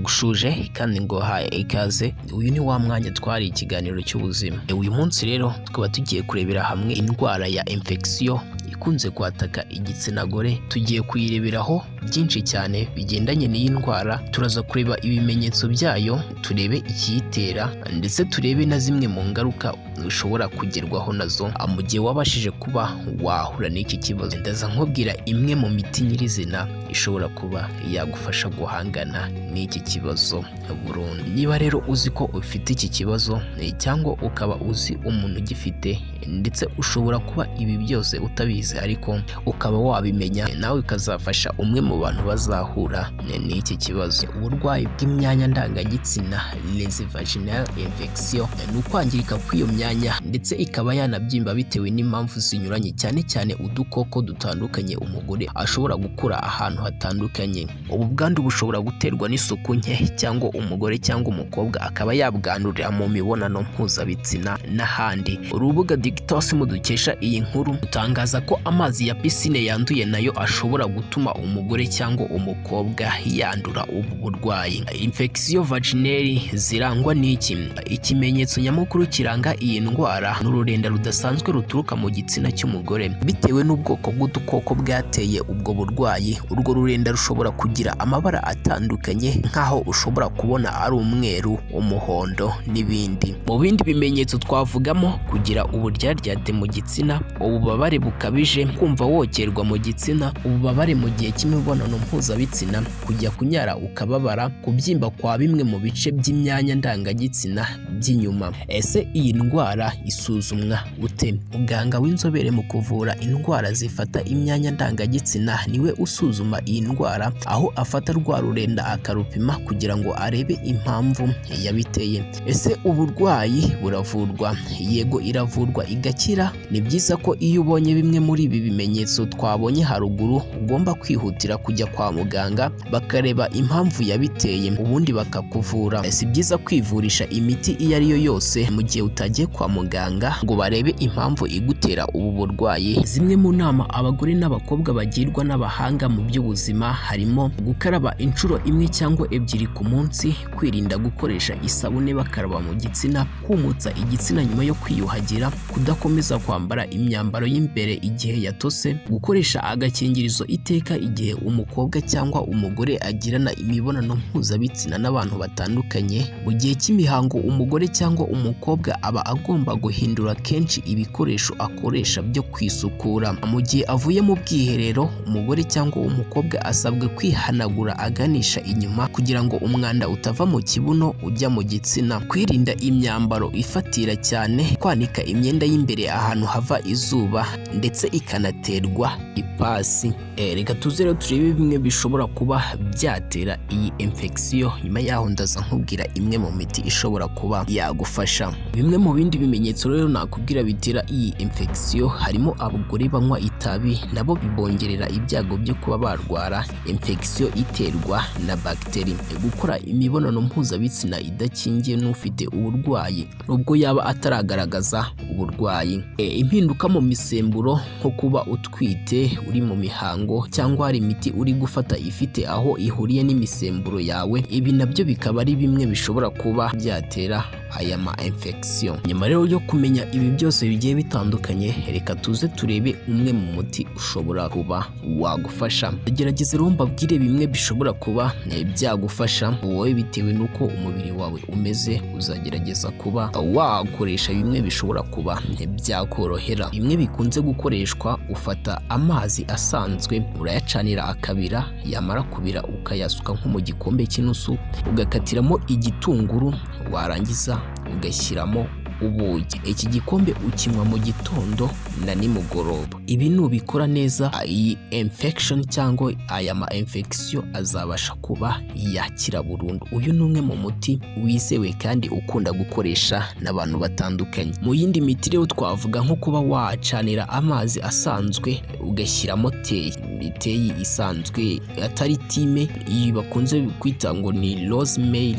Ndagushuje kandi nguhaye ikaze. Uyu ni wa mwanya twari ikiganiro cy'ubuzima. Uyu munsi rero tukaba tugiye kurebera hamwe indwara ya infection ikunze kwataka igitsina gore. Tugiye kuyireberaho byinshi cyane bigendanye n'iyi ndwara. Turaza kureba ibimenyetso byayo, turebe ikiyitera, ndetse turebe na zimwe mu ngaruka ushobora kugerwaho nazo mu gihe wabashije kuba wahura n'iki kibazo. Ndaza nkubwira imwe mu miti nyirizina ishobora kuba yagufasha guhangana n'iki kibazo burundu. Niba rero uzi ko ufite iki kibazo cyangwa ukaba uzi umuntu ugifite, ndetse ushobora kuba ibi byose utabizi ariko ukaba wabimenya, nawe ukazafasha umwe mu bantu bazahura n'iki kibazo. Uburwayi bw'imyanya ndangagitsina, les vaginal infection, ni ukwangirika kw'iyo myanya ndetse ikaba yanabyimba bitewe n'impamvu zinyuranye, cyane cyane udukoko dutandukanye umugore ashobora gukura ahantu hatandukanye. Ubu bwandu bushobora guterwa n'isuku nke, cyangwa umugore cyangwa umukobwa akaba yabwandurira mu mibonano mpuzabitsina n'ahandi. Urubuga Dictos dukesha iyi nkuru rutangaza ko amazi ya pisine yanduye nayo ashobora gutuma umugore cyangwa umukobwa yandura ubu burwayi. Infection vaginale zirangwa n'iki? Ikimenyetso nyamukuru kiranga iyi ndwara ni ururenda rudasanzwe ruturuka mu gitsina cy'umugore. Bitewe n'ubwoko bw'udukoko bwateye ubwo burwayi, urwo rurenda rushobora kugira amabara atandukanye, nk'aho ushobora kubona ari umweru, umuhondo n'ibindi. Mu bindi bimenyetso twavugamo kugira uburyaryate mu gitsina, ububabare bukabije, kumva wokerwa mu gitsina, ububabare mu gihe cy'imibonano mpuzabitsina, kujya kunyara ukababara, kubyimba kwa bimwe mu bice by'imyanya ndangagitsina by'inyuma. Ese iyi ndwara isuzumwa ute? Muganga w'inzobere mu kuvura indwara zifata imyanya ndangagitsina niwe usuzuma iyi ndwara, aho afata rwa rurenda akarupima kugira ngo arebe impamvu yabiteye. Ese uburwayi buravurwa? Yego, iravurwa igakira. Ni byiza ko iyo ubonye bimwe muri ibi bimenyetso twabonye haruguru, ugomba kwihutira kujya kwa muganga bakareba impamvu yabiteye, ubundi bakakuvura. Si byiza kwivurisha imiti iyo ari yo yose mu gihe utagiye kwa muganga ngo barebe impamvu igutera ubu burwayi. Zimwe mu nama abagore n'abakobwa bagirwa n'abahanga mu by'ubuzima harimo gukaraba inshuro imwe cyangwa ebyiri ku munsi, kwirinda gukoresha isabune bakaraba mu gitsina, kumutsa igitsina nyuma yo kwiyuhagira, kudakomeza kwambara imyambaro y'imbere igihe yatose, gukoresha agakingirizo iteka igihe umukobwa cyangwa umugore agirana imibonano mpuzabitsina n'abantu batandukanye. Mu gihe cy'imihango, umugore cyangwa umukobwa aba agomba guhindura kenshi ibikoresho akoresha byo kwisukura. Mu gihe avuye mu bwiherero, umugore cyangwa umukobwa asabwa kwihanagura aganisha inyuma kugira ngo umwanda utava mu kibuno ujya mu gitsina. Kwirinda imyambaro ifatira cyane, kwanika imyenda y'imbere ahantu hava izuba ndetse ikanaterwa ipasi. Reka tuze rero turebe bimwe bishobora kuba byatera iyi infection. Nyuma yaho ndaza nkubwira imwe mu miti ishobora kuba yagufasha. Bimwe mu bindi bimenyetso rero nakubwira bitera iyi infection harimo abagore banywa itabi, nabo bibongerera ibyago byo kuba barwara infection iterwa na bagiteri. Gukora imibonano mpuzabitsina idakingiye n'ufite uburwayi nubwo yaba ataragaragaza uburwayi. Impinduka mu misemburo nko kuba utwite, uri mu mihango, cyangwa hari imiti uri gufata ifite aho ihuriye n'imisemburo yawe, ibi nabyo bikaba ari bimwe bishobora kuba byatera aya ma infection. Nyuma rero yo kumenya ibi byose bigiye bitandukanye, reka tuze turebe umwe mu muti ushobora kuba wagufasha. Gerageza rero mbabwire bimwe bishobora kuba byagufasha wowe bitewe n'uko umubiri wawe umeze. Uzagerageza kuba wakoresha bimwe bishobora kuba byakorohera. Bimwe bikunze gukoreshwa: ufata amazi asanzwe, urayacanira akabira, yamara kubira ukayasuka nko mu gikombe cy'inusu, ugakatiramo igitunguru, warangiza ugashyiramo ubuki. Iki gikombe ukinywa mu gitondo na nimugoroba. Ibi nubikora neza, iyi infection cyangwa aya ma infection azabasha kuba yakira burundu. Uyu ni umwe mu muti wizewe kandi ukunda gukoresha n'abantu batandukanye. Mu yindi miti rero twavuga nko kuba wacanira amazi asanzwe ugashyiramo teyi, teyi isanzwe atari thyme, iyi bakunze kwita ngo ni rosemary,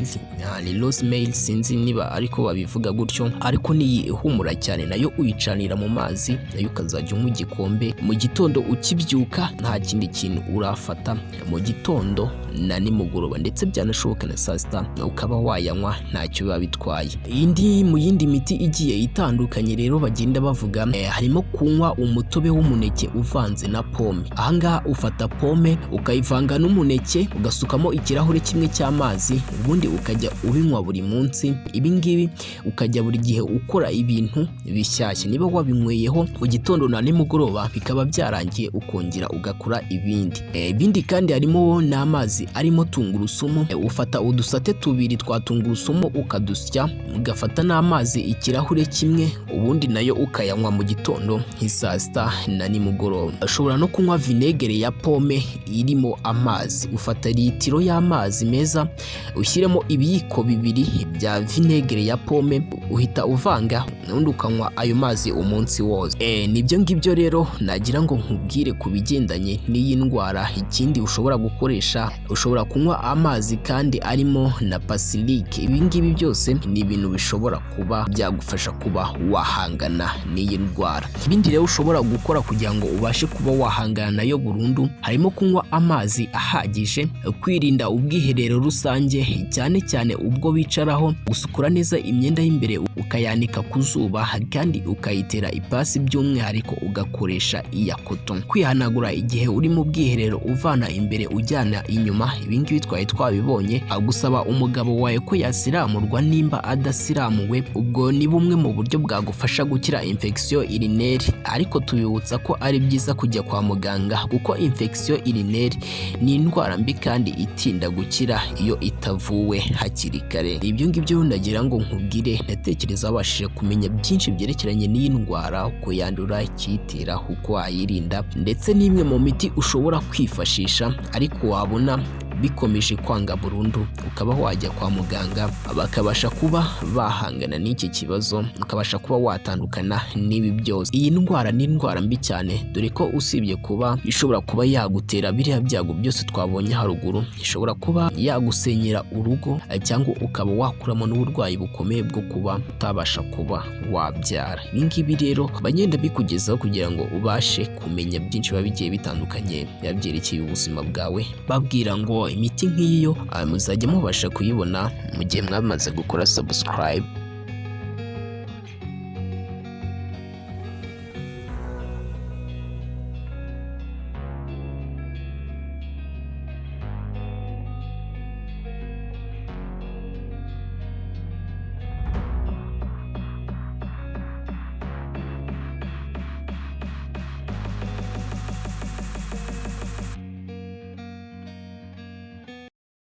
ni rosemary, sinzi niba ariko babivuga gutyo. Ariko n'iyi ihumura cyane nayo uyicanira mu mazi, nayo ukazajya unywa igikombe mu gitondo ukibyuka, nta kindi kintu urafata mu gitondo na nimugoroba, ndetse byanashoboka na saa sita ukaba wayanywa, ntacyo biba bitwaye. Indi mu yindi miti igiye itandukanye rero bagenda bavuga, harimo kunywa umutobe w'umuneke uvanze na pome. Ahangaha ufata pome ukayivanga n'umuneke, ugasukamo ikirahure kimwe cy'amazi, ubundi ukajya ubinywa buri munsi. Ibi ngibi ukajya buri gihe ukora ibintu bishyashya, niba wabinyweyeho mu gitondo na nimugoroba bikaba byarangiye, ukongera ugakora ibindi. Ibindi kandi harimo n'amazi arimo tungurusumu. Ufata udusate tubiri twa tungurusumu ukadusya, ugafata n'amazi ikirahure kimwe, ubundi nayo ukayanywa mu gitondo nk'isaa sita na nimugoroba. Ushobora no kunywa vinegere ya pome irimo amazi. Ufata litiro y'amazi meza, ushyiremo ibiyiko 2 bya vinegere ya pome, uhita uvanga, ubundi ukanywa ayo mazi umunsi wose. Nibyo ngibyo rero nagira ngo nkubwire ku bigendanye n'iyi ndwara. Ikindi ushobora gukoresha, ushobora kunywa amazi kandi arimo na pasilike. Ibi ngibi byose ni ibintu bishobora kuba byagufasha kuba wahangana n'iyi ndwara. Ibindi rero ushobora gukora kugira ngo ubashe kuba wahangana nayo burundu, harimo kunywa amazi ahagije, kwirinda ubwiherero rusange cyane cyane ubwo bicaraho, gusukura neza imyenda y'imbere ukayanika ku zuba kandi ukayitera ipasi, by'umwihariko ugakoresha iya coton, kwihanagura igihe uri mu bwiherero uvana imbere ujyana inyuma. Ibi ngibi twari twabibonye. Gusaba umugabo wawe ko yasiramurwa nimba adasiramuwe, ubwo ni bumwe mu buryo bwagufasha gukira infection urinaire. Ariko tubibutsa ko ari byiza kujya kwa muganga, kuko infection urinaire ni indwara mbi kandi itinda gukira iyo itavuwe hakiri kare. Ibyo ngibyo ndagira ngo nkubwire, ndatekereza wabashije kumenya byinshi byerekeranye n'iyi ndwara, uko yandura, icyitera, uko wayirinda, ndetse n'imwe mu miti ushobora kwifashisha. Ariko wabona bikomeje kwanga burundu, ukaba wajya kwa muganga bakabasha kuba bahangana n'iki kibazo, ukabasha kuba watandukana n'ibi byose. Iyi ndwara ni indwara mbi cyane, dore ko usibye kuba ishobora kuba yagutera biriya byago byose twabonye haruguru, ishobora kuba yagusenyera urugo, cyangwa ukaba wakuramo n'uburwayi bukomeye bwo kuba utabasha kuba wabyara. Ibi ngibi rero bagenda bikugezaho kugira ngo ubashe kumenya byinshi biba bigiye bitandukanye biba byerekeye ubuzima bwawe. Babwira ngo imiti nk'iyo muzajya mubasha kuyibona mu gihe mwamaze gukora subscribe.